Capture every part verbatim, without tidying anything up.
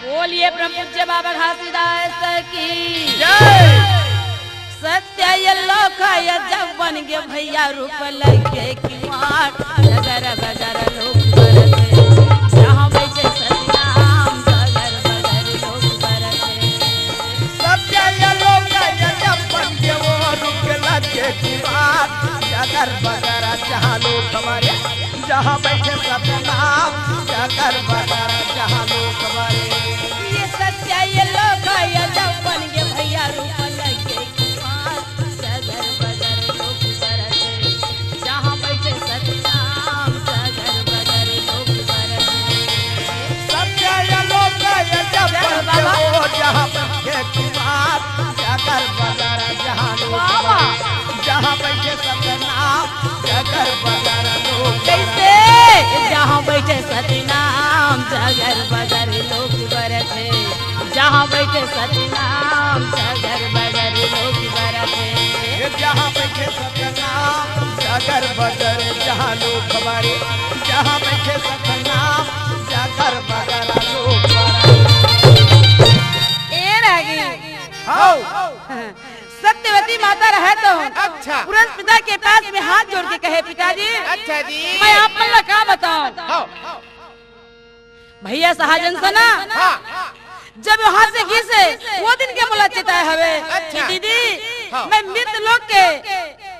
बोलिए परम पूज्य बाबा घासीदास की जय। सत्य ये लोक ये जब बन गे भैया रूप लगे कि मार जगर बगर लोक बरसे। जहाँ बैठे सतनाम जगर बगर लोक बरसे। सत्य ये लोक ये जब बन गे वो रूप लगे कि मार जगर बगर जहाँ लोक बरसे। जहाँ बैठे सतनाम जगर बगर जहाँ लोक बरसे। ये सत्य ये लोक ये जब बन गे भैया रूप लगे कि मार जगर बगर लोक बरसे। जहाँ बैठे सतनाम जगर बगर लोक बरसे। सत्य ये लोक ये जब जय बन गे बाबा। वो जहाँ बैठे कि मार जगर बगर जहाँ लोक वाह, वाह। बरसे। जहाँ बैठे सतनाम जगर बगर लोक कैसे? जहाँ बैठे सतनाम जगर बगर लोक बरसे। जहाँ बैठे सतनाम जगर बगर लोक बरसे। ये जहाँ बैठे सतनाम जगर बगर जहाँ लोक बरसे। जहाँ बैठे सतनाम जगर बगर लोक बरसे। ए रागी। हाँ। सत्यवती माता रहे तो अच्छा। पुरस पिता के पास में हाथ जोड़ के कहे, पिताजी, अच्छा जी। मैं आप मन ला का बताऊं? हाँ। भैया सहाजन से ना, हाँ। जब वहां से गिसे, वो दिन के मोला चेताए हवे अच्छा। कि दीदी, हाँ। मैं मृत लोग के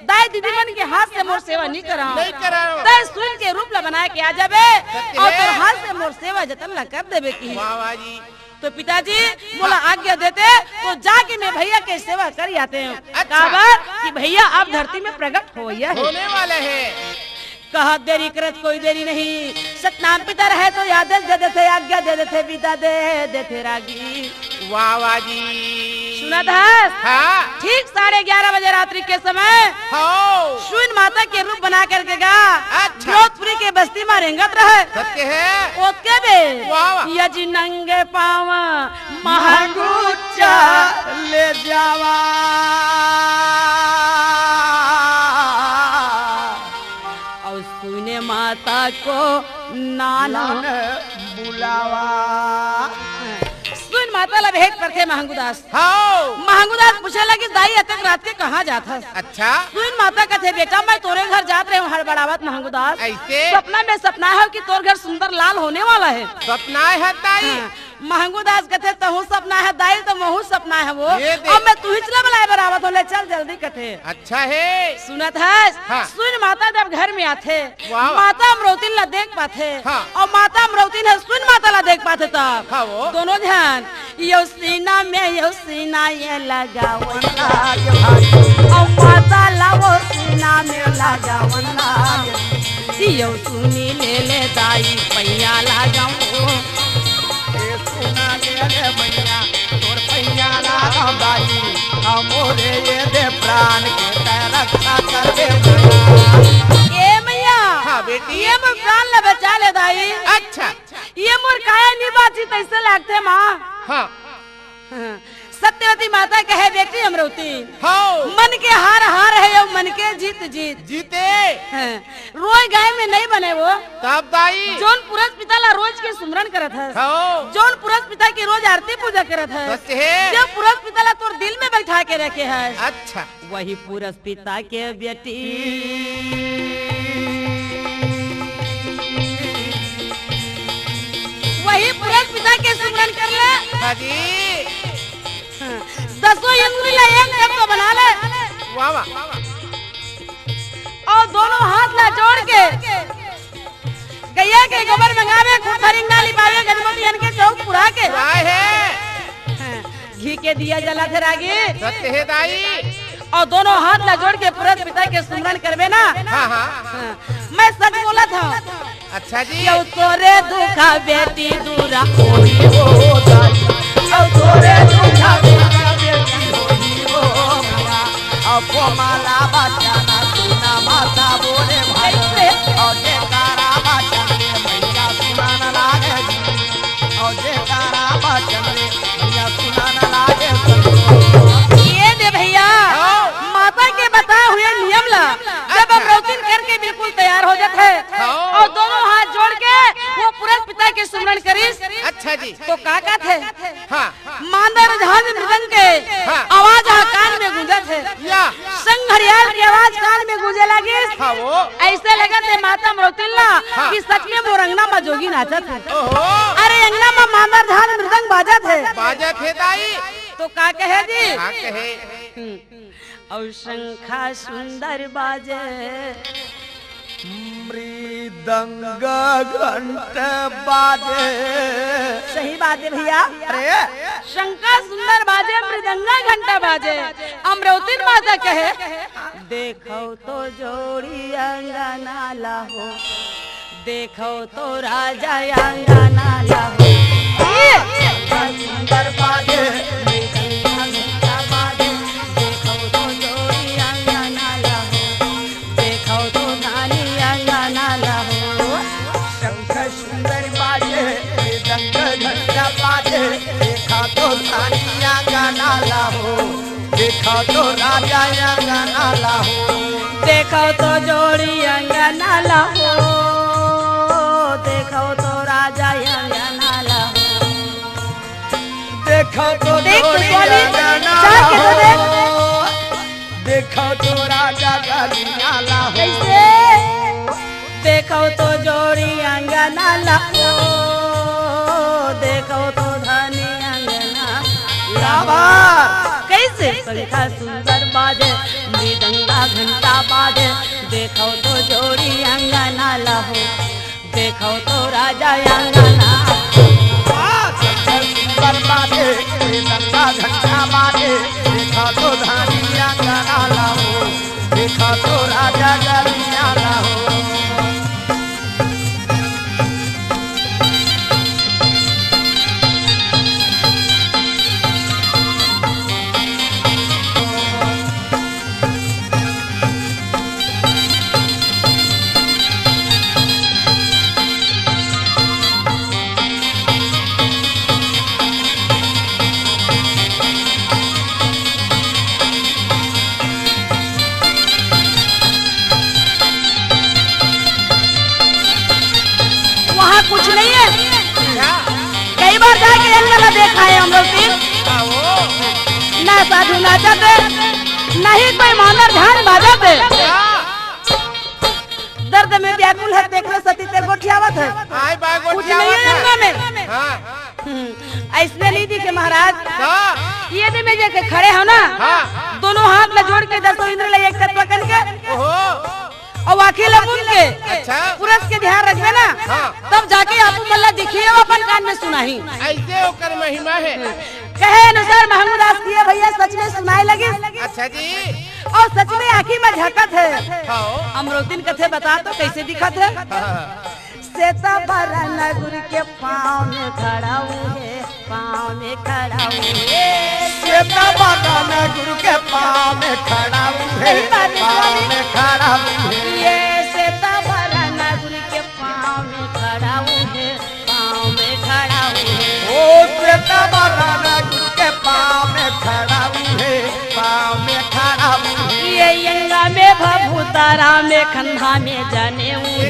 दाई दीदी मन के हाथ से मोर सेवा नहीं कराऊं। नहीं कराऊं। तय सुन के रूप ला बना के आ जाबे सत्य और है। तोर हाथ से मोर सेवा जतन ला कर देबे की। वाह, वाह जी। तो पिताजी मोला आज्ञा देते तो जाके मैं भैया के सेवा कर आते हूँ। अच्छा। काबर कि भैया आप धरती में प्रकट होइया है। होने वाले हैं। कहा देरी करत कोई देरी नहीं, सतनाम पिता रहे तो आदेश दे देते, आज्ञा दे देते, विदा दे देते रागी। वाह, वाह जी। सुनत हस? हाँ। ठीक साढ़े ग्यारह बजे रात्रि के समय हाँ। सुन माता के रूप बना करके गा। अच्छा। जोधपुरी के बस्ती में रेंगत रहे। सत्य है। ओतके बेर वाह, वाह। यजि नंगे पावा महंगू महंगू चले जावा। और सुने माता को नाना नाना बुलावा। सुन माता ला भेंट परथे महंगूदास। हाँ। महंगूदास पूछे लगिस, दाई, अतेक रात के कहाँ जात हस? अच्छा। सुन माता कथे, बेटा, मैं तोरे घर जात रहे हूँ हड़बड़ावत महंगूदास। ऐसे? सपना में सपना है कि तोर घर सुंदर लाल होने वाला है। सपना है, दाई? हाँ। महंगूदास कथे, तहूँ सपना है, दाई, तो महूँ सपना है वो। ये देख। अब मैं तुहिच ला बुलाए बर आवत हूँ, ले चल जल्दी कथे। अच्छा है। सुनत हस? हाँ। सुन माता जब घर में आथे, वाह, वाह। माता अमरौतिन ला देख पाथे। हाँ। और माता अमरौतिन ह सुन माता ला देख पाथे तब। हाँ वो। दोनों झन, यो सीना में, यो सीना ये लगावन लाग भाई। और माता ला वो सीना में लगावन लाग। यो सुनी ले ले दाई पैया लगाओ। ए सुना ले ले मैया तोर पैया लगाओ दाई। हमरे ये दे प्राण के तै रक्षा करबे मैया। ए मैया। हाँ बेटी। ये मोर प्राण ला बचा ले दाई। अच्छा। ये मोर काया नी बाची तैसे लागथे माँ। हाँ। हाँ। सत्यवती माता कहे, बेटी अमरौती। हाँ। मन के हार हार है, यो मन के जीत जीत। जीते। हाँ। रोए गाय में नहीं बने वो। तब दाई। जोन पुरस पिता ला रोज के सुमरन करत हस। हाँ। जोन पुरस पिता की रोज आरती पूजा करत हस। सत्य है। जो पुरस पिता ला तोर दिल में बैठा के रखे हस। अच्छा। वही पुरस पिता के बेटी, वही पुरस पिता के सुमरन कर ले। हाँ जी। हाँ, दसों इंद्री ला एक तत्व बना ले। वाह, वाह। और दोनों हाथ ला जोड़ के गैया के गोबर मंगावे, खूब भरिंगा लिपावे, गजमोती हन के चौक पुरा के। वाह है। हाँ, घी के दिया जला थे रागी। सत्य है दाई। और दोनों हाथ ला जोड़ के पुरस पिता के सुमरन करबे ना। हाँ, हाँ। हाँ, मैं सच बोलत हूँ। अच्छा जी। यो तोरे दुखा बेटी दूरा होई हो दाई। यो तोरे दुखा बेटी होई हो माया। अब वो माला बचना सुना माता बोले भाई। कैसे? और जयकारा बचन रे मैया सुनान लागे जी। और जयकारा बचन रे मैया सुनान लागे संतोष। ये दे भैया, हाँ। माता के बताए हुए नियम ला जब अच्छा। अमरौतिन करके बिल्कुल तैयार हो जात है हाँ। और दोनों हाथ जोड़ के वो पुरस पिता के सुमरन करिस। अच्छा जी। तो का कहत हे? हाँ। मांदर झांझ मृदंग के हाँ। आवाज ह कान में गूंजत हे। या। संग घड़ियाल के आवाज कान में गूंजे लागिस। हाँ वो। अइसे लगत हे माता अमरौतिन ला हाँ। कि सच में मोर अंगना म जोगी नाचत हे। ओहो। अरे अंगना म मांदर झांझ मृदंग बाजत हे। बाजत हे दाई। तो का कहे जी? का कहे? हम्म। अउ शंखा सुंदर बाजे। मृदंग घंट बाजे। सही बात हे भइया। अरे। शंखा सुंदर बाजे, मृदंग घंट बाजे। अमरौतिन माता कहे। देखव तो जोड़ी अंगना ला हो। देखव तो राजा अंगना ला हो। सुंदर बाजे, मृदंग घंटा बाजे, देखव तो जोड़ी अंगना ला हो, देखव तो धानी अंगना ला हो। शंख सुंदर बाजे, मृदंग घंटा बाजे, देखव तो धानी अंगना ला हो। देखव तो राजा अंगना ला हो। देखव तो जोड़ी अंगना ला हो। देखव तो राजा अंगना ला हो। देखव तो देख, जोड़ी स्वामी, अंगना चाह ला के तो देख। हो। देखव तो राजा गलिया ला हो। कैसे? देखव तो जोड़ी अंगना ला हो, देखव तो धनी अंगना ला हो। क्या बात? कैसे? शंखा सुंदर बाजे, मृदंगा घंटा बाजे, देखव तो जोड़ी अंगना ला हो, देखव तो राजा अंगना। वाह, शंखा सुंदर बाजे, मृदंगा घंटा बाजे, देखव तो धनी अंगना ला हो। देखा तो राजा गलिया ला हो। वहाँ कुछ नहीं है। अच्छा। कई बार जाके अंगना देखा है हम लोग भी। हाँ, वो। ना साधु नाचत हे, ना ही कोई मांदर झांझ बाजत हे। हाँ। दर्द में व्याकुल हे, तेकरे सेती ते गोठियावत हे। आय बा कुछ नहीं है गोठियावत हे। अंगना में। हाँ। हम्म, अइसने नहीं दिखे महाराज। हाँ। ये दे में जे के खड़े हो ना, हाँ। दोनों हाथ ला जोड़ के दसों इंद्र ला एक तत्व कन के ओहो। अउ आँखी ला मूंद के अच्छा। पुरुष के ध्यान रखबे ना, हाँ। तब जाके आप मन ला दिखिए, अपन कान में सुनाही। अइसे ओकर महिमा हे। कहे अनुसार महंगू दास किए भइया सच में सुनाए लगिस। अच्छा जी। अउ सच में आँखी में झलकत हे। हाँ। अमरौतिन कथे बता तो कैसे दिखत हे? हाँ। श्वेता बरन गुरु के पाँव में खड़ा हूँ हे, पाँव में खड़ा हूँ हे। श्वेता बरन गुरु के पाँव में खड़ा हूँ हे, सही बात है, पाँव स्वामी। में खड़ा हूँ हे। ये श्वेता बरन गुरु के पाँव में खड़ा हूँ हे, पाँव में खड़ा हूँ हे। ओ श्वेता बरन गुरु के पाँव में खड़ा हूँ हे, पाँव में खड़ा हूँ हे। ये अंगा में भभूतारा में खंधा में जाने हूँ हे,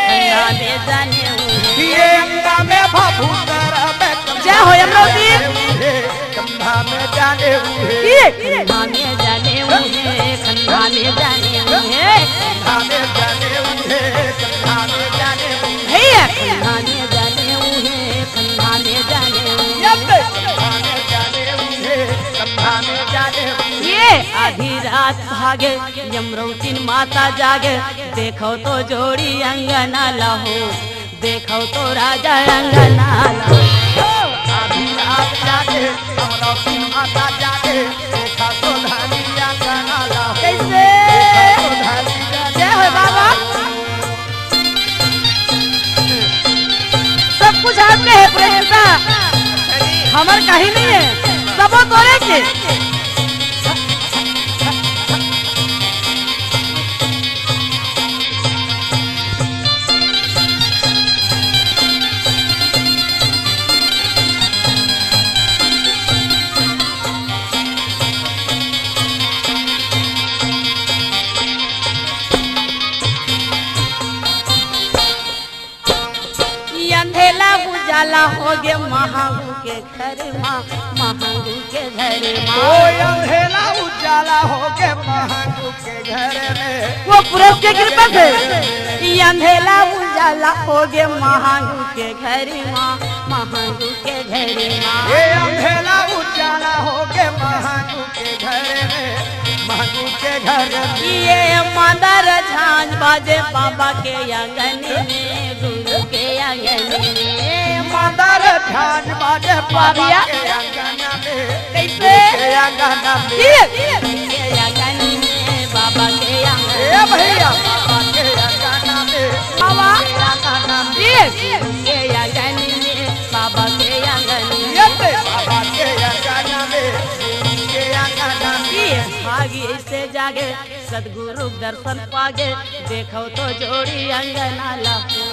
खंधा में जाने हूँ हे। ये अंगा में भभूतारा में जय हो अमरौतिन। खंधा में जाने हूँ हे। ये खंधा में जाने हूँ हे, खंधा में जाने हूँ हे। खंधा में जाने हूँ हे, खंधा में जाने हूँ हे। भैया। खंधा में जाने हूँ हे, खंधा में जाने हूँ हे। ये आधी रात भागे, अमरौतिन माता जागे, देखव तो जोड़ी अंगना ला हो, देखव तो राजा अंगना ला हो। आधी रात जागे, अमरौतिन माता जागे, देखव तो धनी अंगना ला हो। कैसे? देखव तो धनी अंगना ला हो। जय हो बाबा। सब कुछ आपके हे प्रेम का, हमर कहीं नहीं हे, सबो तोरे के। अंधेला होगे महंगू के घर मा, महंगू के घर मा। ओ अंधेला उजाला होगे महंगू के घर में। वो पुरब के कृपा से। ये अंधेला उजाला होगे महंगू के घर मा, महंगू के घर मा। ये अंधेला उजाला होगे महंगू के घर में, महंगू के घर में। ये मांदर झांझ बाजे बाबा के आंगन में, गुरु के आंगन में। मांदर झांझ बाजे बाबा के आंगन में। कैसे? गुरु के आंगन में। ये। गुरु के आंगन में, बाबा के आंगन में। ए भैया, बाबा के आंगन में। बाबा। गुरु के आंगन में। ये। गुरु के आंगन में, बाबा के आंगन में। ये ते बाबा के आंगन में, गुरु के आंगन में। ये। भागी से जागे, सतगुरु दर्शन पागे, देखो तो जोड़ी अंगना ला हो,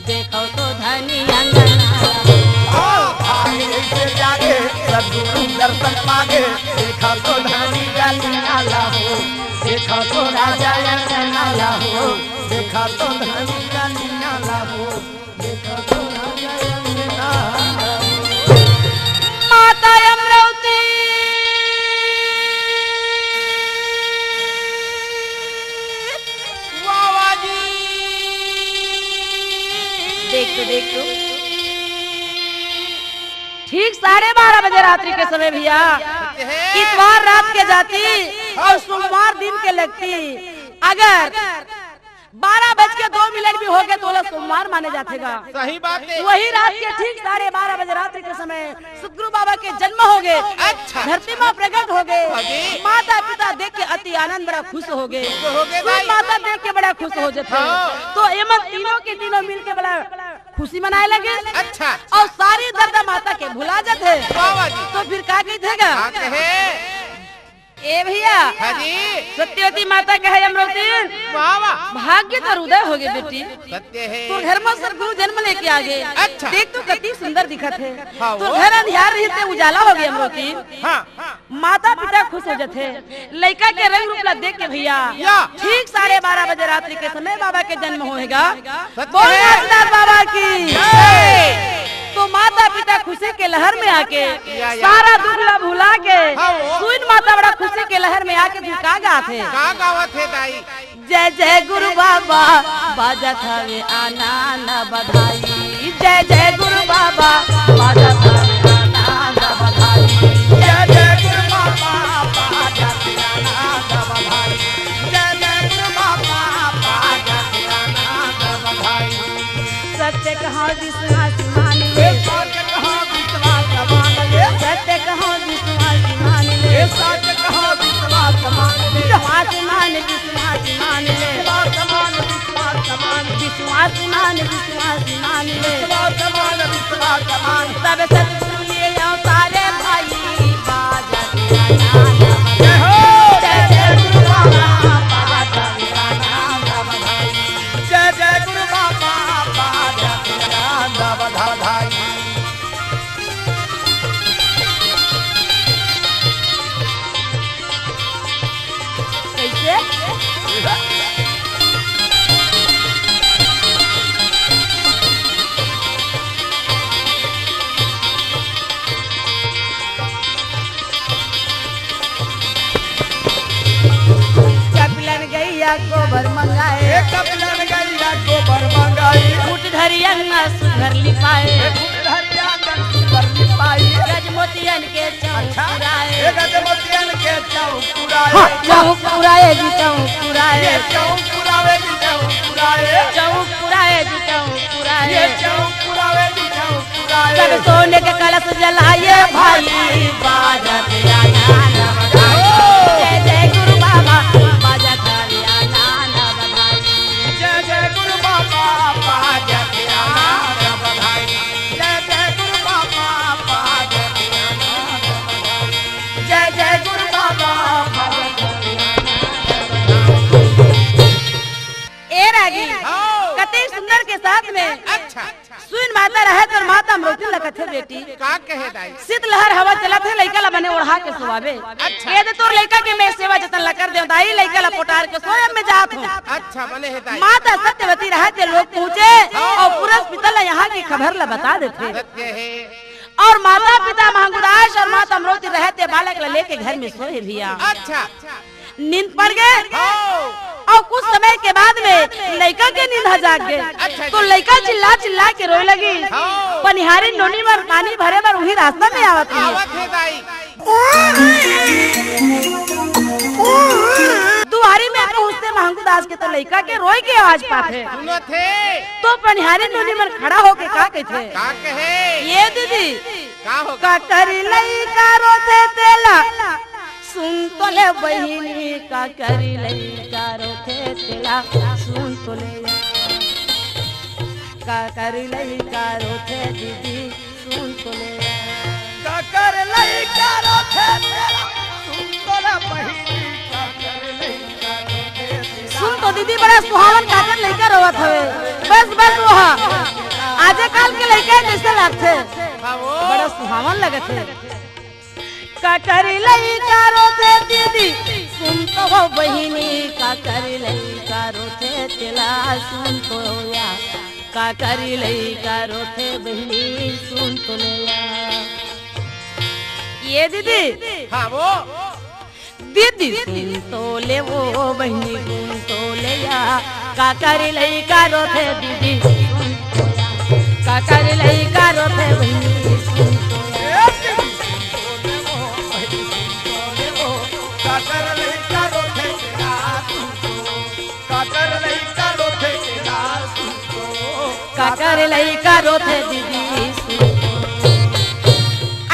देखो तो धनी अंगना ला हो। ओ भागी से जागे, सतगुरु दर्शन पागे, देखो तो धनी अंगना ला हो, देखो तो राजा अंगना ला हो, देखो तो धनी अंगना ला हो। माता अमरौती। वाह, वाह जी। देख तो, देख तो। ठीक साढ़े बारह बजे रात्रि के समय भैया, इतवार रात के जाती और सोमवार दिन के लगती। अगर बारह बज के दो मिनट भी हो गए तो ओला सोमवार माने जाथे गा। सही बात है। वही रात के ठीक साढ़े बारह बजे रात्रि के समय सतगुरु बाबा के जन्म हो गए। अच्छा। धरती माँ प्रकट हो गए। हाँ जी। माता पिता देख के अति आनंद, बड़ा खुश हो गए। खुश हो गए भाई। माता देख के बड़ा खुश हो जाते हैं। हाँ। तो एमन तीनों के तीनों मिल के बड़ा खुशी मनाए लगे। अच्छा। और सारी दर्द माता के भुला जाते हैं। वाह, वाह जी। तो फिर का कही देगा? हाँ, कहे। ए भैया, हाँ जी। सत्यवती माता कहे अमरौतीन, वाह, वाह। भाग्य तोर उदय हो गए बेटी। सत्य है। तोर घर में सतगुरु जन्म लेके आ गए। अच्छा। देख तो कति सुंदर दिखत है। हाँ, तोर वो। घर अंधियार रहिस ते उजाला हो गए अमरौतीन। हाँ। माता पिता खुश हो जाथे। लइका के रंग रूप ला देख के भैया, या। ठीक साढ़े बारह बजे रात्रि के समय बाबा के जन्म होएगा। सत्य बोल है। नाथदास बाबा की। जय। तो माता पिता खुशी के लहर में आके, या, या। सारा दुख ला भुला के, हाँ, वो। सुइन माता बड़ा खुशी के लहर में आके तू का गात है? का गावत है दाई? जय जय गुरु बाबा, बाजत हवे आनंद बधाई। जय जय गुरु बाबा, बाजत हवे आनंद बधाई। जय जय गुरु बाबा, बाजत आनंद बधाई। जय जय गुरु बाबा, बाजत आनंद बधाई। सत्य कहा विश्वास मान ले। सत्य कहा विश्वास मान ले। सत्य कहा विश्वास मान ले। सत्य कहा विश्वास मान ले। विश्वास मान, विश्वास मान ले। विश्वास मान, विश्वास मान। विश्वास मान, विश्वास मान ले। विश्वास मान, विश्वास मान। सब सतगुरु ये अवतारे भाई, बाजत आनंद बधाई। जय हो। जय जय गुरु बाबा, बाजत आनंद बधाई। जय जय गुरु बाबा, बाजत आनंद बधाई। कैसे? कपिलन गैया गोबर मंगाए। ए कपिलन गैया गोबर मंगाए। फूट धरी अंगना सुघर लिपाए। ए फूट धरी अंगना सुघर लिपाए। गजमोतियन के चौक अच्छा। पुराए। ए गजमोतियन के चौक पुराए। हाँ, चौक पुराए जी, चौक पुराए। ये चौक पुरावे जी, चौक पुराए। चौक पुराए जी, चौक पुराए। ये चौक पुरावे जी, चौक सब सोने के कलश जलाए भाई, बाजत आनंद बधाई। जय जय गुरु बाबा, बाजत आनंद बधाई। जय जय गुरु बाबा, बाजत आनंद बधाई। जय जय गुरु बाबा, बाजत आनंद बधाई। जय जय गुरु बाबा, बाजत आनंद बधाई। ए रागी, हाँ। कते सुंदर के साथ में अच्छा। सुन माता रहे तोर माता अमरौती ल कथे बेटी। का कहे दाई? शीतलहर हवा चलत हे, लइका ल बने ओढ़ा के सुवाबे। अच्छा। ये दे तोर लइका के मैं सेवा जतन ल कर देव दाई, लइका ल पोटार के सोए में जात हूँ। अच्छा, बने हे दाई। माता सत्यवती रहे ते लोग पहुँचे हाँ। अउ पुरस पिता ल यहाँ के खबर ल बता देथे। सत्य हे। अउ माता पिता महंगुदास अउ माता अमरौती रहे ते बालक ल लेके घर में सोए भैया। अच्छा। नींद पड़ गे। हाँ। अउ कुछ समय के बाद में लइका के नींद ह जाग गे। अच्छा तो जी। लइका चिल्ला चिल्ला के रोए लगी। हाँ। पनिहारी नोनी मन पानी भरे बर उही रास्ता में आवत रही। आवत हे दाई। दुआरी में पहुँचते महंगुदास के तो लइका के रोए के आवाज पाथे। सुनत हे। तो पनिहारी नोनी मन खड़ा होके का कहिथे? का कहे? ये दीदी, का हो? काकर लइका रोथे तेला सुन तो ले बहिनी, काकर लइका रोथे तेला सुन तो ले। काकर लइका रोथे दीदी सुन तो ले। काकर लइका रोथे तेला सुन तो ले बहिनी, काकर लइका रोथे तेला। सुन तो दीदी, बड़ा सुहावन काकर लइका रोवत हवे। बस, बस वो हा। आजे काल के लइका जैसे लागथे। हाँ वो। बड़ा सुहावन लगत हे। काकर लइका रोथे दीदी, सुन तो हो बहिनी, काकर लइका रोथे तेला सुन तो या, काकर लइका रोथे बहिनी सुन तो ले या। ये दीदी। हाँ वो। दीदी सुन तो ले वो बहिनी सुन तो ले या, काकर लइका रोथे दीदी सुन तो या, काकर लइका रोथे बहिनी सुन तो या। काकर लइका रोथे तेला सुन तो, काकर लइका रोथे तेला सुन तो, काकर लइका रोथे दीदी सुन तो।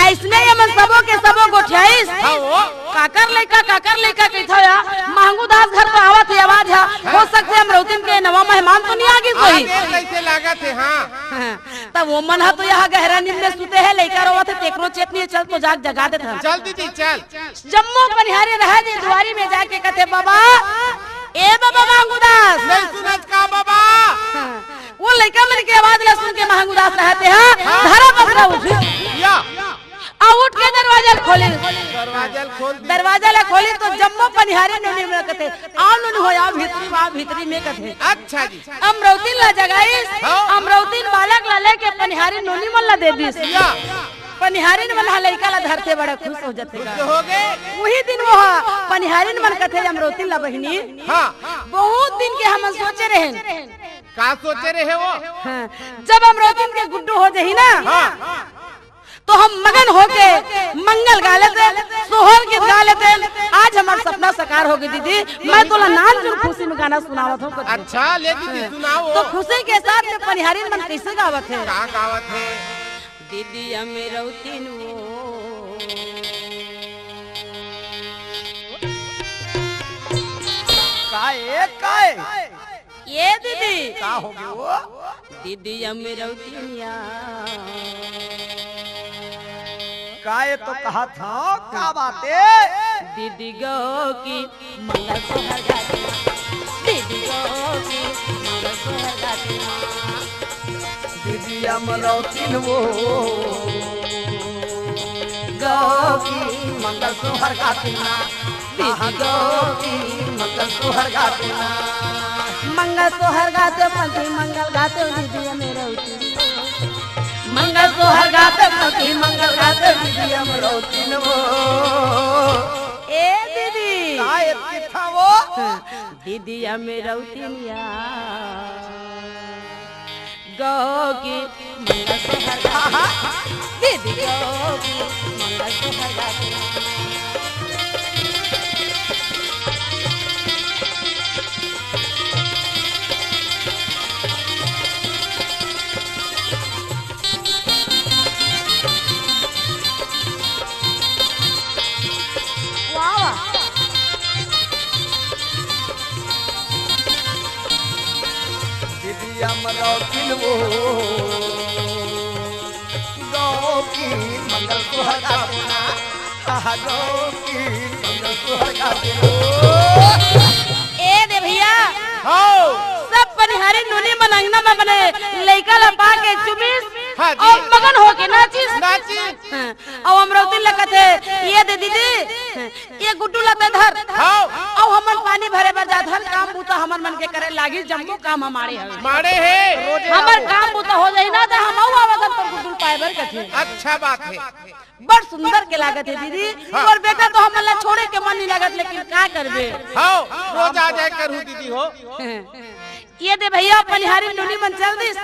अइसने ये मन सबो के सबो गोठियाइस। हाँ वो। काकर लइका, काकर लइका कहिथव या? महंगू दास घर तो आवत हे आवाज हा। हो सकथे अमरौतिन के नवा मेहमान तो नइ आ गिस होही। आगे कइसे लागत हे, हाँ। हाँ, तब वो मन हा तो यहाँ गहरा नींद में सुते हे, लइका रोवत हे, तेकरो चेत नइ हे, चल तो जाग जगा देत हन। चल दीदी, चल। जम्मो पनिहारी रहे दे दुआरी में जाके कथे, "बाबा, ए बाबा महंगू दास।" नइ सुनत का बाबा? हाँ, वो लइका मन के आवाज ला सुन के महंगू दास रहे ते हा, हाँ। धरा पसरा उठिस। या। अउ उठ के दरवाजा ल खोलिस। दरवाजा ल खोल दिस। दरवाजा ला खोलिस तो जम्मो पनिहारी नोनी मन कथे, "आओ नोनी हो, आओ भीतरी में, आओ भीतरी में," कथे। अच्छा जी। अमरौतिन ला जगाइस, हाँ। अमरौतिन बालक ला लेके पनिहारी नोनी मन ला दे दिस। या। पनिहारिन मन हा लइका ला धरते बड़ा खुश हो जाथे। खुश हो गे। उही दिन वो हा पनिहारिन मन कथे अमरौतिन ला, "बहिनी, हाँ। बहुत दिन के हमन सोचे रहेन।" का सोचे रहे वो? हाँ, जब अमरौतिन के गुड्डू हो जाही ना, हाँ। तो हम मगन होके मंगल गा लेते, सोहर गीत गा लेते। आज हमर सपना साकार हो गे दीदी, मैं तोला नानचुन खुशी में गाना सुनावत हूँ। अच्छा, ले दीदी, सुनाओ। तो खुशी के साथ में पनिहारिन मन कइसे गावत हे? का गावत हे? दीदी अमरौतिन वो। काय, काय? ये दीदी। का हो गे वो? दीदी अमरौतिनिया। काय तो कहत हव, का बात हे? दीदी गो की मंगल सोहर गाते ना। दीदी गो की मंगल सोहर गाते ना। दीदी अमरौतिन वो। गो की मंगल सोहर गाते ना। दीदी गो की मंगल सोहर गाते ना। मंगल सोहर गाते, पंथी मंगल गाते, दीदी अमरौतिन वो। मंगल सोहर गाते, पंथी मंगल गाते, दीदी अमरौतिन वो। ए दीदी। काय एतकी था वो? हाँ, दीदी अमरौतिनिया। गो की मंगल सोहर गाते। दीदी गो की मंगल सोहर गाते। वाह, वाह। दीदी अमरौतिन वो। गो की मंगल सोहर गाते ना। हा, हा, गो की मंगल सोहर गाते ना। ए दे भैया। हाँ। सब पनिहारी नोनी मन अंगना म बने लइका ला पा के चुमिस हाँ जी। अउ मगन होके नाचिस। नाचिस। हाँ, अउ अमरौती ल कथे, "ये दे दीदी, ये गुड्डू ला ते धर। हाँ। अउ हमन पानी भरे बर जात हन, काम बूता हमर मन के करे लागी, जम्मो काम हमारे हवे। माड़े हे। हमर काम बूता हो जाही ना, त हम अउ आवत हन तोर गुड्डू ल पाए बर," कथे। अच्छा बात हे। बड़ सुंदर के लागत हे दीदी। हाँ। तोर बेटा तो हमन ला छोड़े के मन नहीं लागत, लेकिन का करबे? हाँ, रोज आ जाए करहू दीदी हो। ये दे भैया, पनिहारी नोनी मन चल दिस।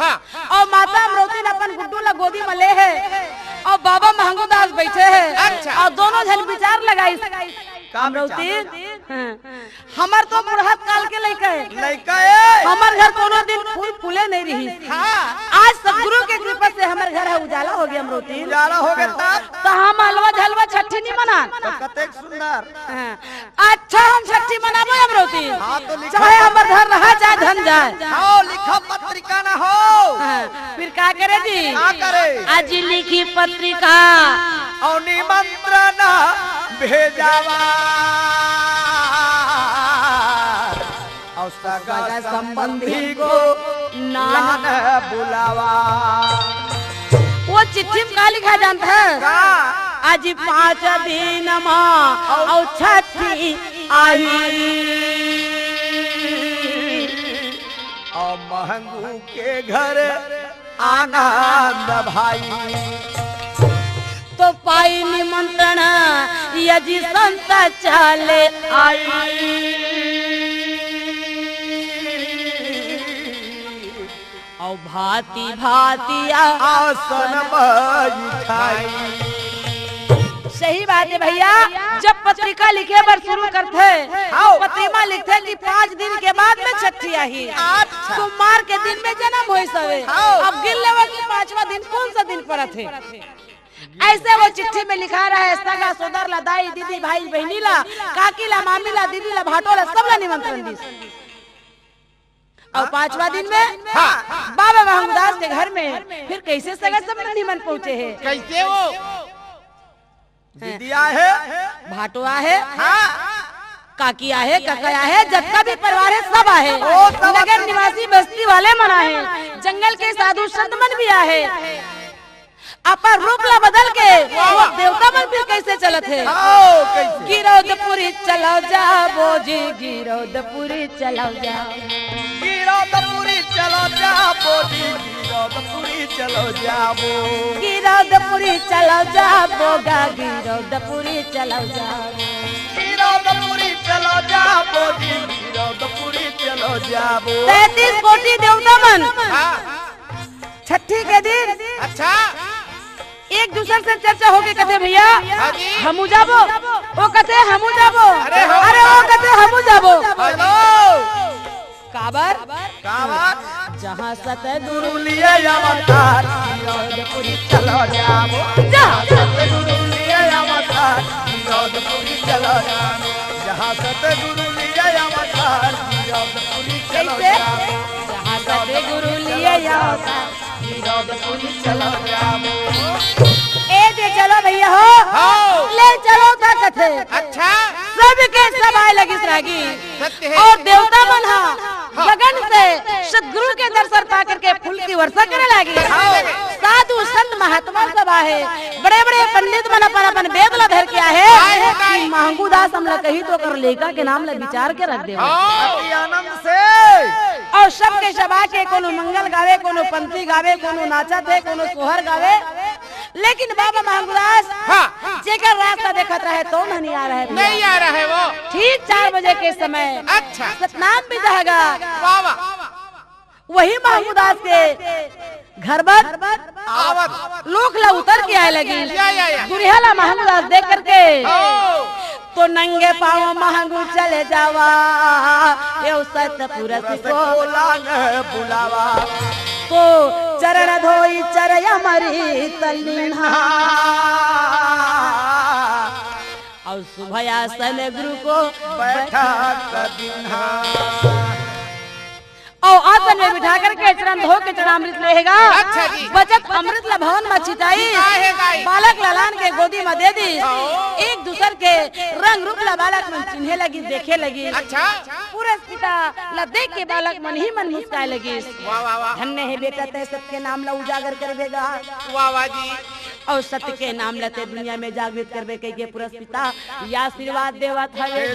हाँ। अउ माता अमरौती न अपन गुड्डू ला गोदी म ले हे, अउ बाबा महंगू दास बैठे हे। अच्छा। अउ दोनों झन विचार लगाइस। का अमरौती, विचार? हाँ। हमर तो बुढ़त काल के लइका हे। लइका हे। हमर घर कोनो दिन फूल फूले नहीं रहिस। हाँ। आज सतगुरु के कृपा से हमर घर ह उजाला हो गया अमरौती। उजाला हो गया हाँ। तब? त हम अलवा झलवा छट्ठी नहीं मनान। तो कतेक सुंदर। हाँ। अच्छा, हम छट्ठी मनाबो अमरौती। हाँ, तो लिखा चाहे हमर घर रहा, चाहे धन जाए। हाँ, लिखा पत्रिका ना हो। हाँ, फिर का करे जी? का करे? आज लिखी पत्रिका। अउ निमंत्रण भेजावा। अउ सगा संबंधी को नान बुलावा। वो चिट्ठी म का लिखा जानत हे? का? आज पाँच दिन म अउ छठी आही। अउ महंगू के घर आनंद भाई। तो पाई निमंत्रण यदि संत चले आई। अउ भांति भांति आसन बैठाई। सही बात हे भैया, जब पत्रिका लिखे बर शुरू करथे, हाँ। पत्रिमा लिखथे कि पाँच दिन के बाद में छट्ठी आही। अच्छा। सोमवार के दिन में जनम होइस हवे। हाँ। अब गिन लेवा कि पाँचवा दिन कौन सा दिन परत हे। अइसे वो चिट्ठी में लिखा रहे, सगा सोदर ला दाई, दीदी, भाई, बहिनी ला, काकी ला, मामी ला, दीदी ला, भाटो ला, सब ला निमंत्रण दिस। अउ पाँचवा दिन में हाँ। बाबा महंगू दास के घर में फिर कइसे सगा संबंधी मन पहुंचे हे? कइसे वो? दीदी आहे? भाटो आहे? हाँ। काकी आहे, कका आहे, जतका भी परिवार हे, सब आहे। ओ, सब नगर निवासी बस्ती वाले मन आहे, जंगल के साधु संत मन भी आहे। अपन रूप ला बदल के वाह, वो वाह। देवता मन फिर कइसे चलत हे? हाँ, कइसे? गिरौदपुरी चलो जाबो जी, गिरौदपुरी चलो जाबो। गिरौदपुरी चलो जाबो जी, गिरौदपुरी चलो जाबो। गिरौदपुरी चलो जाबो गा, गिरौदपुरी चलो जाबो। गिरौदपुरी चलो जाबो जी, गिरौदपुरी चलो जाबो। तैंतीस कोटि देवता मन। हाँ। छट्ठी के दिन अच्छा। एक दूसर से चर्चा होके कथे, "भैया, हाँ जी। हमू जाबो।" वो कथे, "हमू जाबो।" अरे हो। अरे वो कथे, "हमू जाबो।" हेलो। काबर? काबर? जहाँ सतगुरु लिए अवतार, गिरौदपुरी चलो जाबो। जहाँ सतगुरु लिए अवतार, गिरौदपुरी चलो जाबो। जहाँ सतगुरु लिए अवतार, गिरौदपुरी चलो कइसे? जाबो। जहाँ सतगुरु लिए अवतार। ए दे चलो भैया हो। हाँ। ले चलो त कथे। अच्छा। सबके सब आए लगिस रागी। सत्य हे। अउ देवता मन हा हाँ। गगन से सतगुरु के दर्शन पा करके फूल की वर्षा करे लागी। हाँ। साधु संत महात्मा सब आहे, बड़े-बड़े पंडित मन अपन-अपन वेद ला धर के आहे। आए हे, आए। कि महंगू दास हमला कही तो ओकर लइका के नाम ला विचार के रख देवो। हाँ। अति आनंद से। अउ सबके सब आके कोनो मंगल गावे, कोनो पंथी गावे, कोनो नाचत हे, कोनो सोहर गावे, लेकिन बाबा महंगू दास हाँ। जेकर रास्ता देखत रहे, तो नहीं आ रहे भैया। नहीं आ रहे वो। ठीक चार बजे के समय अच्छा। सतनाम बिजहा गा। वाह, वाह। वही महंगू दास के घर बर आवत। लोक ला उतर के आए लगी। या, या, या। दुरिहा ला महंगू दास देख करके ओ। तो नंगे पाँव महंगू चले जावा, एव सतपुरुष को लांग बुलावा। तो चरण धोई चर अमृत लीन्हा, अउ शुभ आसन गुरु को बैठा कर दीन्हा। अउ आसन में बिठा करके चरण धो के चरणामृत लेहेगा। अच्छा जी। बचत अमृत ला भवन म छिटाई। छिटाए हे दाई। बालक ला लान के गोदी म दे दी। हाँ। एक दूसर के रंग रूप ला बालक मन चिन्हे लगिस, देखे लगिस। अच्छा। पुरस पिता ला देख के बालक मन ही मन मुस्काए लगिस। वाह, वाह, वाह। धन्य हे बेटा, तैं सत के नाम ला उजागर करबे गा। वाह, वाह जी। अउ सत्य के नाम ला तैं दुनिया में जागृत करबे कहिके पुरस पिता ये आशीर्वाद देवत हवे।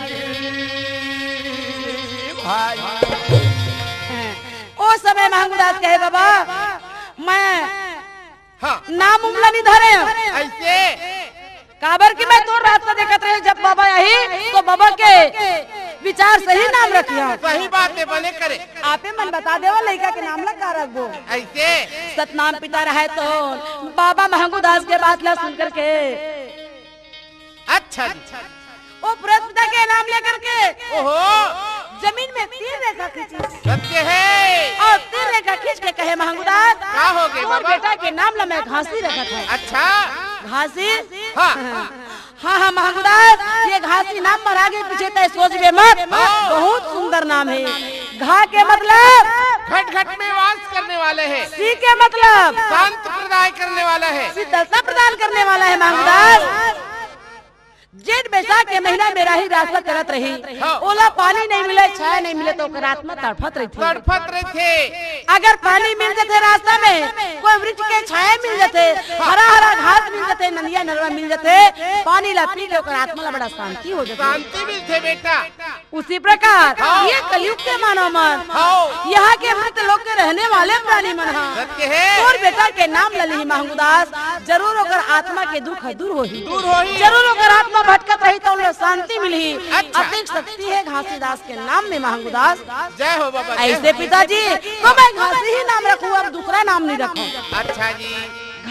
भाई। ओ समय महंगू दास कहे, बाबा, मैं हाँ। नाम उम ला नइ धरे हंव। अइसे? काबर कि मैं तोर रास्ता देखत रहेंव, जब बाबा आही, तो बाबा के विचार सही नाम रखिहा। सही बात हे, बने करे। आपे मन बता देवा, लइका के नाम ला का रखबो? अइसे? सतनाम पिता रहय तो बाबा महंगू दास के बात ला सुन करके अच्छा जी। ओ पुरस पिता के नाम लेकर के ओहो। जमीन में तीर रेखा खींची। सत्य हे। अउ तीर रेखा खींच के कहे, महंगू दास, का हो गे तोर बाबा? बेटा के नाम ला मैं घासी रखत हंव। अच्छा। घासी? हाँ। हाँ, हाँ, महंगू दास, ये घासी नाम पर आगे पीछे तैं सोचबे मत। हाँ। बहुत सुंदर नाम हे। घा के मतलब? घट घट में वास करने वाले हे। सी के मतलब? शांत प्रदाय करने वाला हे। शीतलता प्रदान करने वाला हे, महंगू दास। हाँ। जेठ बैसाख के महीना में राही रास्ता चलत रही, हाँ। ओला पानी नइ मिले, छाया नइ मिले, त ओकर आत्मा तड़फत रहिथे। तड़फत रहिथे। अगर पानी मिल जथे रास्ता में, कोई वृक्ष के छाया मिल जथे, हाँ। हरा हरा घास मिल जथे, नदिया नरवा मिल जथे, पानी ला पी के ओकर आत्मा ला बड़ा शांति हो जथे। शांति मिलथे बेटा। उसी प्रकार हाँ। ये कलयुग के मानव मन, हाँ। यहाँ के मृत लोक के रहने वाले प्राणी मन ह। सत्य हे। तोर बेटा के नाम ल लिही महंगू दास, जरूर ओकर आत्मा के दुख ह दूर होही। दूर होही। जरूर ओकर आत्मा भटकत रही त ओला शांति मिलही। अच्छा। अतेक शक्ति हे घासीदास के नाम में महंगू दास। जय हो बाबा, जय ऐसे हो। पिताजी, तो मैं घासी ही नाम रखूं, अब दूसरा नाम नहीं रखूं। अच्छा जी।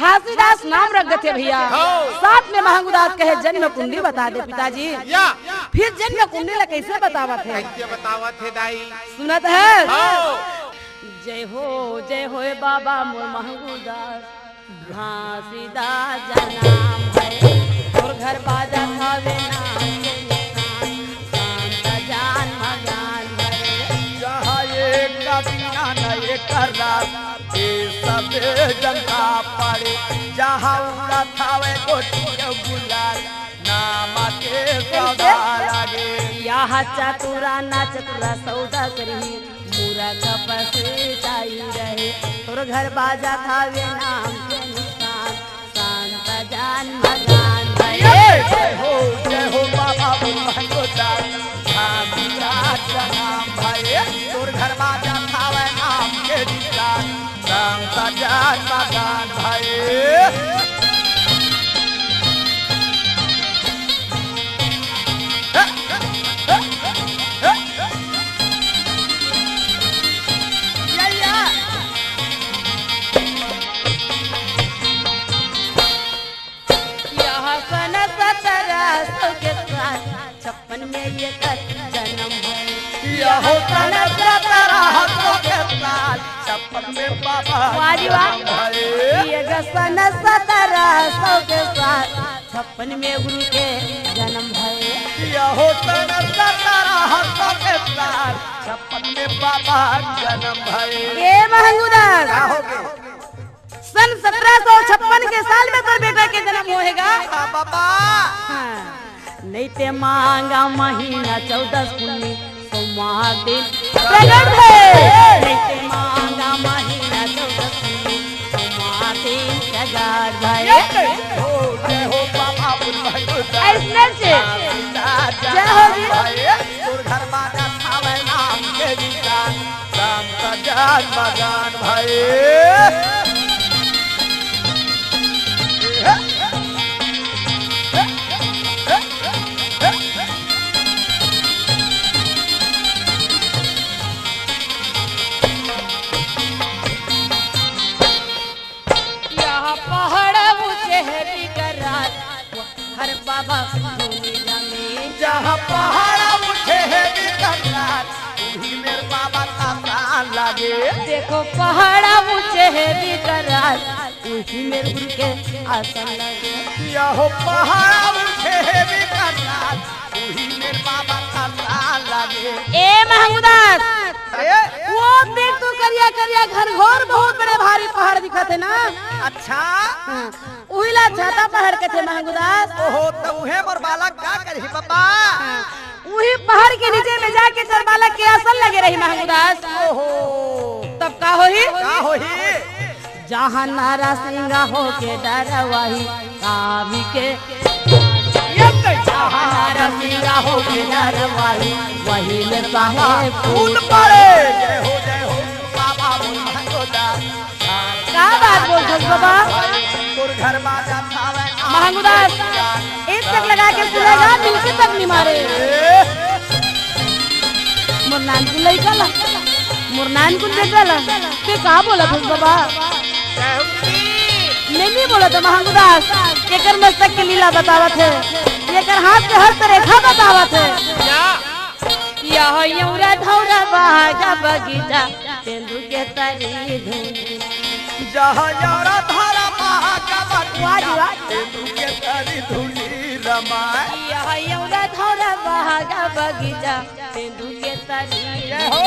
घासीदास नाम रख देथे भैया। हो। साथ में महंगू दास कहे, "जन्म कुंडली बता दे पिताजी।" या। फिर जन्म कुंडली ला कैसे बतावत हे? कैसे बतावत हे दाई? सुनत हे? हो। जय हो, जय हो ए बाबा मोर महंगू दास। घासीदास जन्म भय, तोर घर बाजत हवे नाम के निशान। शांत जान मगान भय। जहाँ एक दिन न एक रात, ये सबे जनता पड़े, जहाँ उड़त हवे गोटी के गुलाल, नाम के सौदा लागे। यहाँ चतुरा ना चतुरा सौदा करही, मूरख पसीताई रहे, तोर घर बाजत हवे नाम के निशान। शांत जान मगान भय। जय हो, जय हो बाबा बुलंदो जान। शांत जान मगान भय। तोर घर बाजत हवे नाम के निशान। शांत जान मगान भय। या, या। यह सन सतरा सौ के साल छप्पन में एकर जन्म भय। यहो सन सतरा सौ के साल छप्पन में बाबा वाह जी वाह। जन्म भय। ये सन सतरा सौ के साल छप्पन में गुरु के जन्म भय। यहो सन सतरा सौ के साल छप्पन में बाबा जन्म भय। ए महंगू दास। का हो गे? सन सतरा सौ छप्पन के साल में तोर बेटा के जन्म होय हे गा। हाँ, बाबा। हाँ। नइते माघ महीना चौदस पुन्नी सोमवार दिन प्रगट भय। नइते माघ महीना चौदस पुन्नी सोमवार दिन प्रगट भय। जय हो, जय हो बाबा बुलंदो जान। अइसने से। जय हो जी। भय, तोर घर बाजत हवे नाम के निशान। शांत जान मगान भय। यहाँ पहाड़ ऊंचे हे विकराल, हर बाबा धूनी जमीन। जहाँ पहाड़ ऊंचे हे विकराल, उही मेर बाबा का शान लागे। देखो पहाड़ ऊंचे हे विकराल, उही मेर गुरु के आसन लागे। यहो पहाड़ ऊंचे हे विकराल, उही मेर बाबा का शान लागे। ए महंगू दास, अरे? वो दिन करिया करिया घनघोर बहुत बड़े भारी पहाड़ दिखत हे ना। अच्छा। हाँ, उही ला छाता पहाड़ कथे महंगुदास। ओहो, त उहे मोर बालक का करही बाबा? हाँ, उही पहाड़ के नीचे में जाके तोर बालक के आसन लगे रही महंगुदास। ओहो। तब का होही? का होही? जहाँ नरसिंह होके डरवाही कामी के, जहाँ नरसिंह होके डरवाही, वही में साहेब कूद पड़े। जय हो, जय हो, बाबा बोल भगोदा। का बात बोलथस बाबा? तोर घर बाजा खावे महंगुदास, एक तक लगा के सुनेगा, मिलके तक नहीं मारे। मोर नानकुन लइका ला, मोर नानकुन बेटा ला, ते का बोलत हस बाबा? मैं नहीं बोलत महंगुदास, एकर मस्तक के लीला बतावत हे, एकर हाथ के हस्तरेखा बतावत हे। यह यौरा धौरा बहागा बगीचा, तेंदू के तरी धुन। जहाँ यौरा धौरा बहागा बगीचा, वाह जी वाह। तेंदू के तरी धुनी रमाय। यह यौरा धौरा बहागा बगीचा, तेंदू के तरी। जय हो।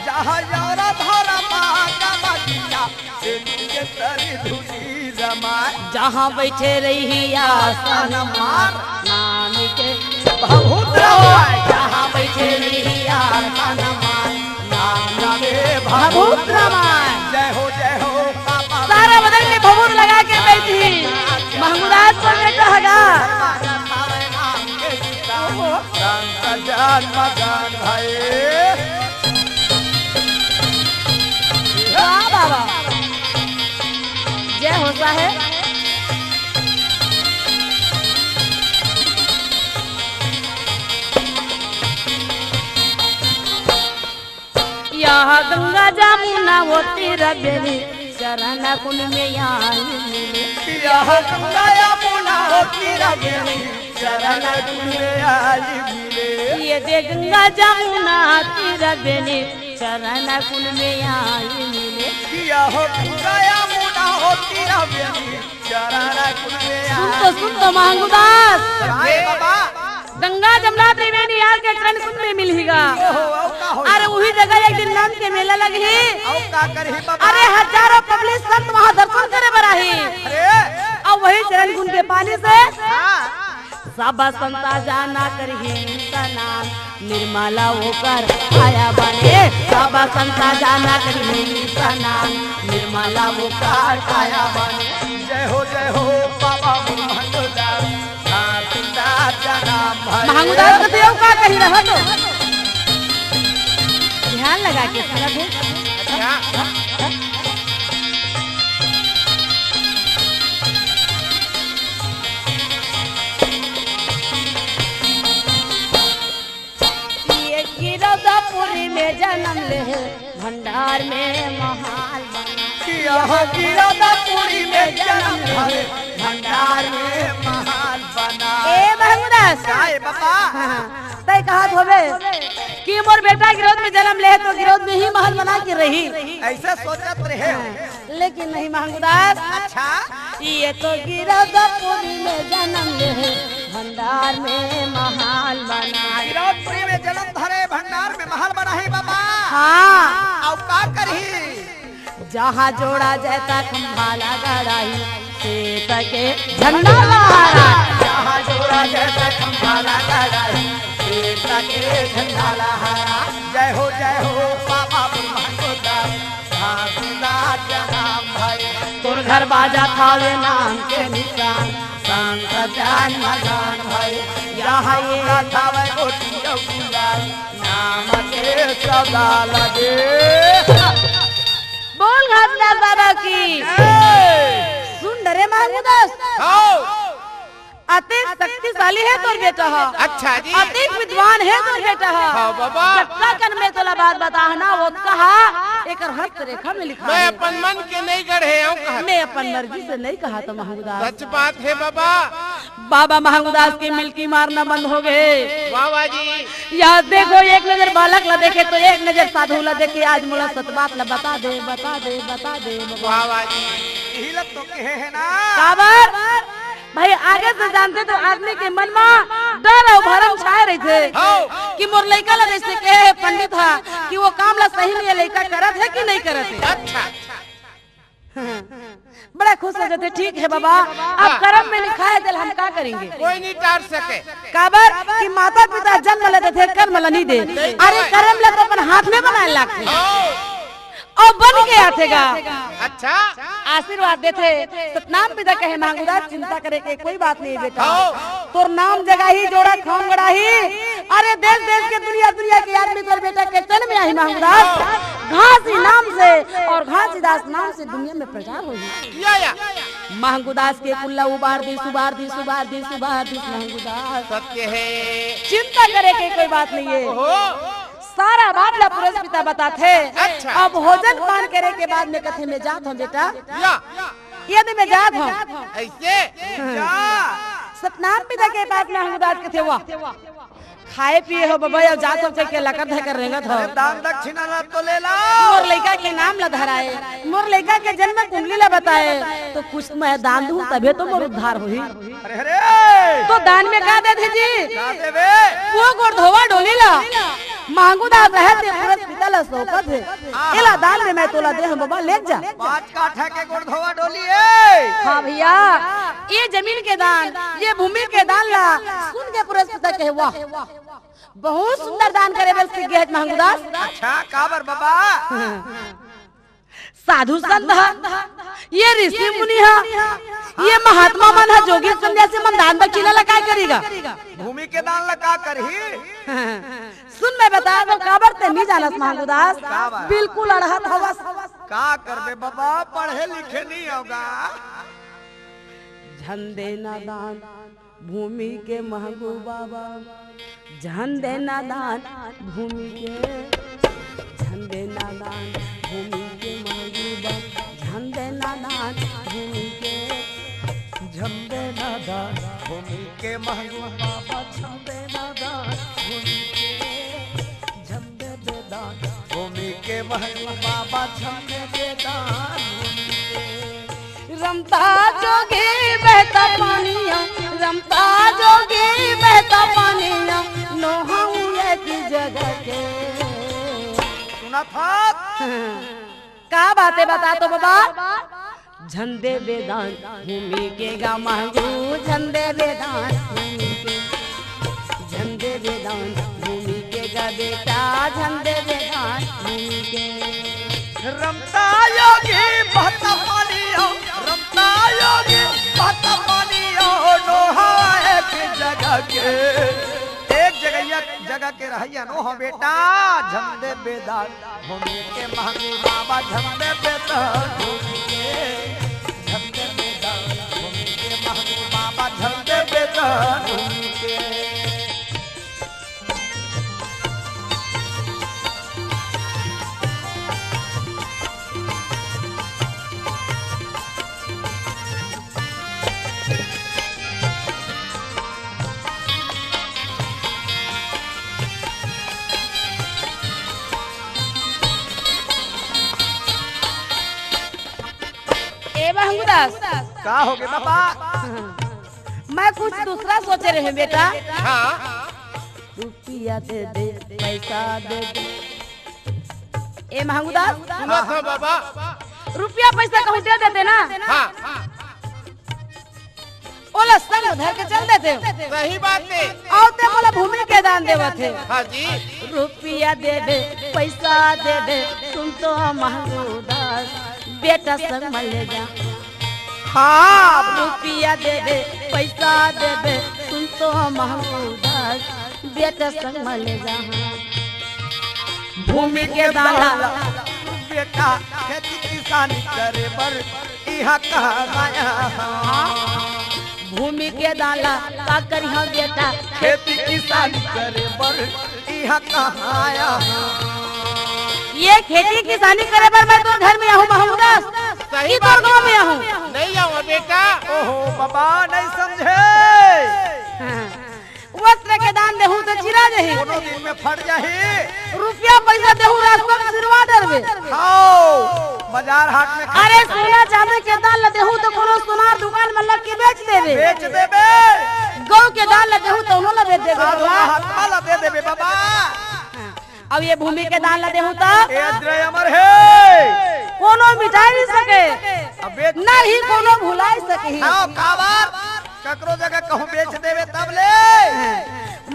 जहाँ यौरा धौरा बहागा बगीचा, तेंदू के तरी धुनी रमाय। जहाँ बैठे रही आसन मार। नाम के भभूत रमाय। जहाँ बैठे रही आसन मार। नाम के भभूत रमाय। जय हो, जय हो, बाबा। सारा बदन में भभूत लगा के बैठी। महंगुदास को बेटा हगा। संत जन्म जान भाई। वाह बाबा, जय हो साहेब। यह गंगा जमुना होती रबेली, चरण कुंड में आई मिले। यह गंगा जमुना होती रबेली, चरण कुंड में आई मिले। ये दे गंगा जमुना तीर बेली, चरण कुंड में आई मिले। यह गंगा जमुना होती रबेली, चरण कुंड में सुन तो, आई सुन तो महंगुदास। अरे बाबा। गंगा जमुना त्रिवेणी आके चरण कुंड में मिलही गा। ओहो, ओ का होई? अरे उही जगह एक दिन नंद के मेला लगही। ओ का करही बाबा? अरे हजारों पब्लिक संत वहाँ दर्शन करे बर आही। अरे। अउ वही चरण कुंड के पानी से हाँ। सब संता जाना करही स्नान, निर्मला ओकर काया बने। सब संता जाना करही स्नान, निर्मला ओकर काया बने। जय हो, जय हो, बाबा महंगुदास, नाथ का जन्म है। महंगुदास का तो यउ का कही रहा तो। ध्यान लगा के सुनत हे। अच्छा। ये गिरौदापुरी में जन्म ले, भंडार में महाल बना। यह गिरौदापुरी में जन्म ले, भंडार में महाल बना। ए महंगुदास। का ए बाबा? हाँ, तय कहत होबे कि मोर बेटा गिरौद में जन्म ले तो गिरौद में ही महल बना के रही। ऐसे सोचत रहे। हाँ। लेकिन नहीं महंगुदास। अच्छा। ये तो गिरौदापुरी में जन्म ले, भंडार में महाल बना। गिरौदपुरी में जन्म धरे, भंडार में महल बनाही बाबा। हाँ। अउ का करही? जहाँ जोड़ा जाता खंभाला गड़ाही, सीता के झंडा लहरा। जहाँ जोड़ा जाता खंभाला गड़ाही, सीता के झंडा लहरा। जय हो, जय हो, बाबा ब्रह्मदेव। तोर घर बाजा थावे नाम के निशान, संत जान मजान भाई। यहाँ ये थावे गोटी गुलाल, नाम के सदा लगे। बोल घासीदास बाबा की। जय। सुन डरे महंगुदास। हाँ। अतेक शक्तिशाली हे तोर बेटा ह। अच्छा जी। अतेक विद्वान हे तोर बेटा ह। हाँ बाबा। जतका कन में तोला बात बताहना, ओतका ह एकर हस्तरेखा में लिखा मैं हे। अपन मन के नहीं गढ़े हूँ कहा। मैं अपन मर्जी से नहीं कहा तो महंगुदास। सच बात हे बाबा। बाबा महंगुदास के मिलकी मारना बंद हो गए। वाह वाह जी। या देखो, एक नजर बालक ला देखे तो एक नजर साधु ला देखे। आज मोला सच बात ला बता दे, बता दे, बता दे बाबा। वाह वाह जी। यही ला तो कहे हे ना। काबर? भाई, आगे से जानते तो आदमी के मन मा डर अउ भरम छाए रहिथे हाँ। कि मोर लइका ला जइसे कहे हे पंडित हा कि वो काम ला सही में ये लइका करत हे कि नहीं करत हे। अच्छा। बड़ा खुश हो जाथे, ठीक हे बाबा, अब हाँ। करम में लिखा हे, तेला हम का करेंगे? कोई नहीं टार सके। काबर कि माता पिता जन्म ले देथे, कर्म ला नहीं दे। नहीं अरे दे। करम ला तो अपन हाथ में बनाए लागथे। हाँ। अउ बन के आथे गा। अच्छा। आशीर्वाद देथे। सतनाम पिता कहे, महंगू दास, चिंता करे के कोई बात नहीं बेटा। हाँ। तोर नाम जगाही, जोड़ा खोंगड़ाही। अरे देश देश के, दुनिया दुनिया के आदमी तोर बेटा के चरण में आही महंगू दास। हाँ। घासीदास नाम से अउ घासीदास नाम से दुनिया में प्रचार होही। या, या। महंगू दास के कुल्ला उबार दिस, उबार दिस, उबार दिस, उबार दिस महंगू दास। सत्य हे। चिंता करे के कोई बात नहीं हे। ओहो। सारा बात ला पुरस पिता बताथे। अच्छा। अब भोजन पान करे के बाद में कथे, मैं जात हँव बेटा। या। ये दे मैं जात हँव। अइसे? जा। सतनाम पिता के पास में महंगू दास कथे, वाह। खाए पिए हँव बबा, अउ जात हँव कहिके लकर धकर रेंगत हँव। अरे दान दक्षिणा ला तो ले ला। मोर लइका के नाम ला धराए, मोर लइका के जन्म कुंडली ला बताए, तो कुछ मैं दान दूँ तभे तो मोर उद्धार होही। अरे, अरे। तो दान में का देथे जी? का देबे? वो गोड़ धोवा डोली ला महंगू दास रहे ते पुरस पिता ला सौंपत हे। हाँ। एला दान में मैं तोला दे हँव बबा, ले जा। पाँच काठा के गोड़ धोवा डोली हे। हाँ भइया, ये जमीन के दान, ये भूमि के दान ला सुन के पुरस पिता कहे, वाह, बहुत सुंदर दान करे बर सीख गे हे महंगू दास। अच्छा, काबर बबा? साधु संत ह, ये ऋषि मुनि ह, ये महात्मा मन ह, जोगी सन्यासी मन दान दक्षिणा ला काय करही गा? भूमि के दान ला का करही? सुन मैं बतात हँव, काबर ते नइ जानस महंगू दास। काबर? बिल्कुल अड़हत हवस। का करबे बबा, पढ़े लिखे नइ हँव गा। झन दे ना दान भूमि के महंगू बाबा, झन दे ना दान भूमि के, झन दे ना दान भूमि के महंगू बाबा, झन दे ना दान भूमि के, झन दे ना दान भूमि के महंगू बाबा, झन दे ना दान भूमि के, झन दे दे दान भूमि के महंगू बाबा, झन दे दे दान भूमि के। रमता जोगी बहता पानिया, रमता जोगी बहता पानिया, नोहवँ एक जगह के। सुनत हस? का बात हे बता तो बबा? झन देबे दान भूमि के गा महंगू, झन देबे दान भूमि के। झन देबे दान भूमि के गा बेटा, झन देबे दान भूमि के। रमता योगी बहता पानिया, रमता योगी बहता पानिया, नोहवँ एक जगह के। एक जगह, एक जगह के रहइया नोहवँ बेटा, झन देबे दान भूमि के महंगू बाबा, झन देबे दान भूमि के। झन देबे दान भूमि के महंगू बाबा, झन देबे दान भूमि के। ए महंगू दास। का होगे बाबा? मैं कुछ दूसरा सोचे रहेंव बेटा। हाँ। रुपया दे दे, पैसा दे दे। ए महंगू दास। सुनत हँव बाबा। रुपया पैसा कहूँ दे देते ना। हाँ। ओला संग धर के चल देते। सही बात हे। अउ ते मोला भूमि के दान देवत हे। हाँ जी। रुपया देबे, पैसा देबे, सुन तो महंगू दास, बेटा संग म ले जा। हाँ। रुपया देबे, पैसा देबे, सुन तो महंगू दास, बेटा संग म ले जा। भूमि के दान ला। बेटा खेती किसानी करे बर इहाँ कहाँ आया हँव? भूमि के दान ला का करिहँव बेटा? खेती किसानी करे बर इहाँ कहाँ आया हँव? ये खेती किसानी करे बर मैं तोर घर में आहूँ, महंगू दास? सही कि तोर गाँव में आहूँ? नहीं आवा बेटा। ओहो बाबा, नहीं समझे। हाँ। वस्त्र के दान देहूँ त चिरा जही। कोनो दिन में फट जाही। रुपया पैसा देहूँ, रास्ता में सिरवा डरबे। हाँ, बाजार हाट में अरे सोना चांदी के दान ल देहूँ त कोनो सोनार दुकान में लग के बेच देबे। बेच देबे। गऊ के दान ला देहूं त उनो ला बेच देबे साधु बाबा। महात्मा ला दे देबे बाबा। हाँ। अब ये भूमि के दान ला देहूं त ए अजरय अमर हे। कोनो मिटाय नहीं सके। अब बेच ना ही कोनो भुलाय सके। हाँ, काबर? ककरो जगह कहूं बेच देबे तब ले।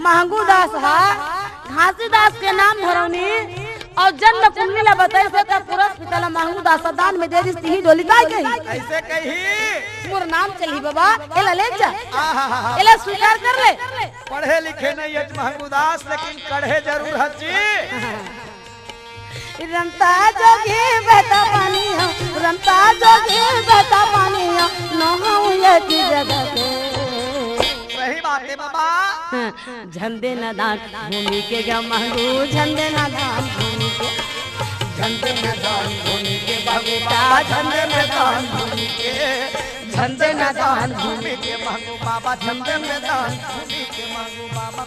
महंगू दास हा घासीदास के नाम धरौनी अउ जन्म कुंडली ला बताइस हे, त पुरस पिता ला महंगू दास दान में दे दिस, तिही डोली ताय कही। अइसे कही। मोर नाम चलही बाबा, एला ले जा। आहाहाहा। एला स्वीकार कर ले। पढ़े लिखे नहीं अच महंगू दास, लेकिन कढ़े जरूर हची। रमता जोगी बहता पानी हो, रमता जोगी बहता पानी हो, नहाऊं एक जगह पे। सही बात हे बाबा। हाँ, झंदे न दान भूमि के गा महंगू, झंदे न दान भूमि के, झंदे न दान भूमि के बाबू बाबा, झंदे न दान भूमि के, झंदे न दान भूमि के महंगू बाबा, झंदे न दान भूमि के महंगू बाबा।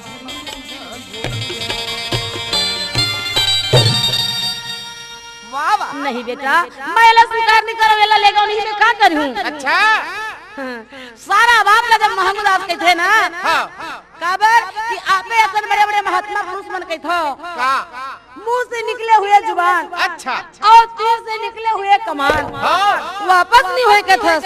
वाह, वाह। नहीं बेटा, मैं एला स्वीकार नहीं करव, एला लेगव नहीं, मैं का करहूं? अच्छा। हाँ, सारा बात ला जब महंगू दास कहिथे ना, हाँ। काबर कि आपे असन बड़े-बड़े महात्मा पुरुष मन कहिथो। का? मुंह से निकले हुए जुबान अच्छा। अउ तीर से निकले हुए कमान हाँ। वापस नहीं होय कथस।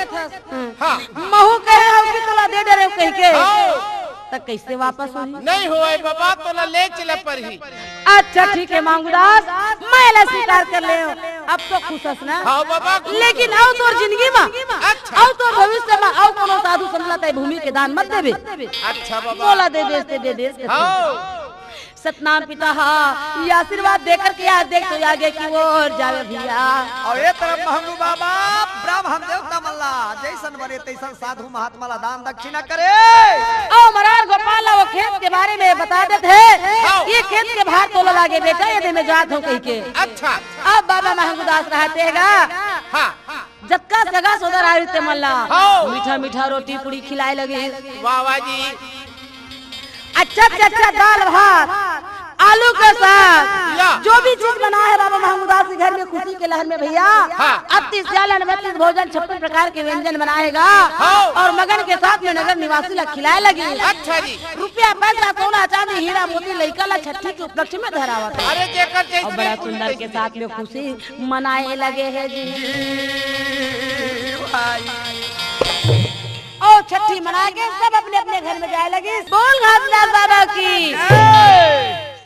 हाँ। महू कहे हंव कि तोला दे डरेंव कहिके। हाँ। त कइसे वापस होही? नहीं होय बाबा, तोला लेच ल परही। अच्छा ठीक हे महंगू दास, मैं एला स्वीकार कर लेंव। अब तो खुश हस ना? हाँ बाबा, खुश। लेकिन अउ तोर जिंदगी म, अच्छा। अउ तोर भविष्य म, अउ कोनो साधु संत ला तैं भूमि के दान मत देबे। अच्छा बाबा। मोला दे देस ते दे देस। हाँ। सतनाम पिता हा, ये आशीर्वाद देकर के आज देख तो आगे की ओर जावे भैया। अउ ए तरफ महंगू बाबा, ब्रह्म देवता मन ला, जइसन बने तइसन साधु महात्मा ला दान दक्षिणा करे। अउ मरार गोपाल ला वो खेत के बारे में बता देथे। हाँ। ये खेत के भार तोला लागे बेटा, ये दे में जात हंव कहिके। अच्छा। अब बाबा महंगू दास रहते गा। हाँ। जतका सगा सोदर आय रहिथे मन ला हाँ। मीठा मीठा रोटी पूड़ी खिलाय लगिस। वाह, वाह जी। अच्छा से अच्छा दाल भात, आलू के साग, या। जो भी चीज बनाय हे बाबा महंगू दास के घर में खुशी के लहर में भैया, हाँ। अब तीस चालन में तीस भोजन छप्पन प्रकार के व्यंजन बनाय हे गा हाँ। अउ मगन के साथ में नगर निवासी ला खिलाय लगिस। अच्छा जी। रुपया पैसा सोना चांदी हीरा मोती लइका ला छट्ठी के उपलक्ष्य में धरावत हे। अरे जेकर जइसे अउ बड़ा सुंदर के साथ में खुशी मनाय लगे हे जी। भाई। अउ छट्ठी मना के सब अपने अपने घर में जाय लगिस। बोल घासीदास बाबा की।